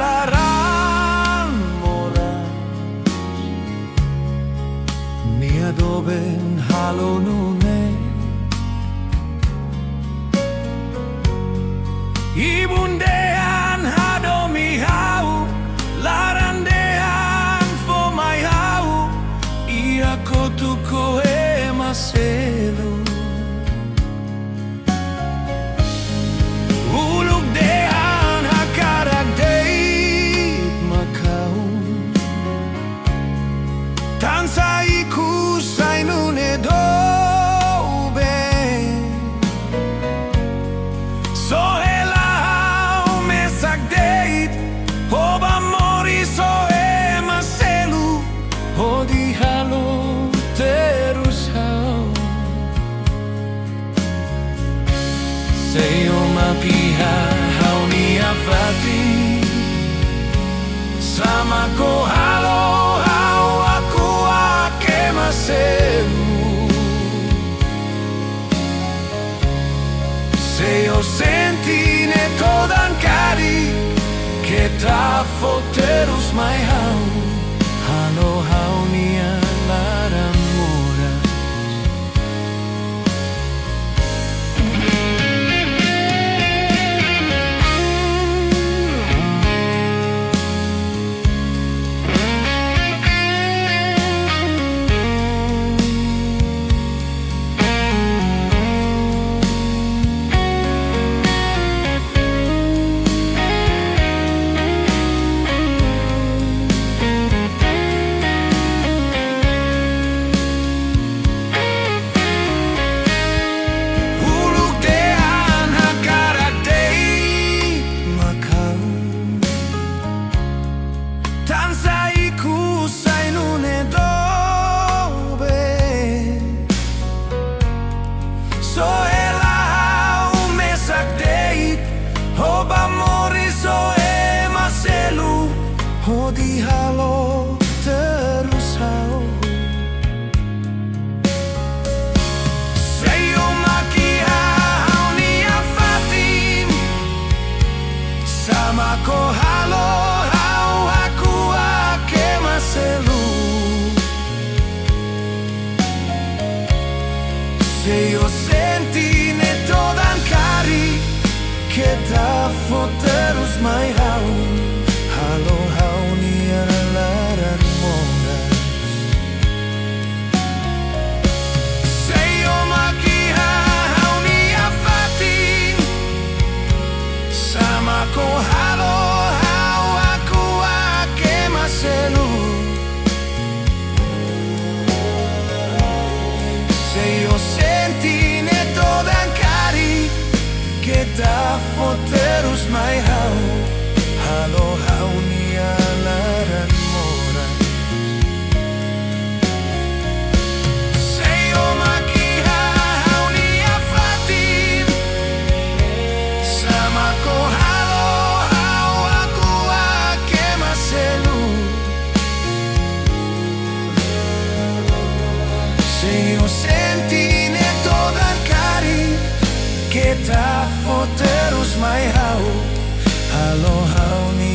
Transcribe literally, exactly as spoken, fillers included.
Laran moras, nia doben halo nune'e. Ibun dehan hadomi ha'u, laran dehan fó mai ha'u, iha kotuk ho ema seluk. Uluk dehan hakarak de'it mak ha'u, tansá ikus sai nune'e doben. Só hela ha'u mesak de'it, ho bá moris ho ema seluk, hodi halo terus ha'u. Sei ó mak iha ha'u-nia fatin, sá mak ó halo ha'u hakuak ema seluk. Sei ó sente ne'e todan karik, keta fó terus mai ha'u, halo ha'u-nia laran moras. Uluk dehan hakarak de'it mak ha'u, tansá ikus sai nune'e doben. Só hela ha'u mesak de'it, ho bá moris ho ema seluk, hodi halo terus ha'u. Sei ó mak iha ha'u-nia fatin, sá mak ó halo ha'u hakuak ema seluk. Sei ó sente ne'e todan karik, keta fó terus mai ha'u, halo ha'u-nia laran moras. Sei ó mak iha ha'u-nia fatin, sá mak ó halo ha'u hakuak ema seluk. Sei ó sente ne'e todan karik, keta fó terus mai ha'u, halo ha'u-nia laran moras. Sei ó mak iha ha'u-nia fatin, sá mak ó halo ha'u hakuak ema seluk. Sei ó sente ne'e todan karik, keta fó terus mai ha'u, halo ha'u-nia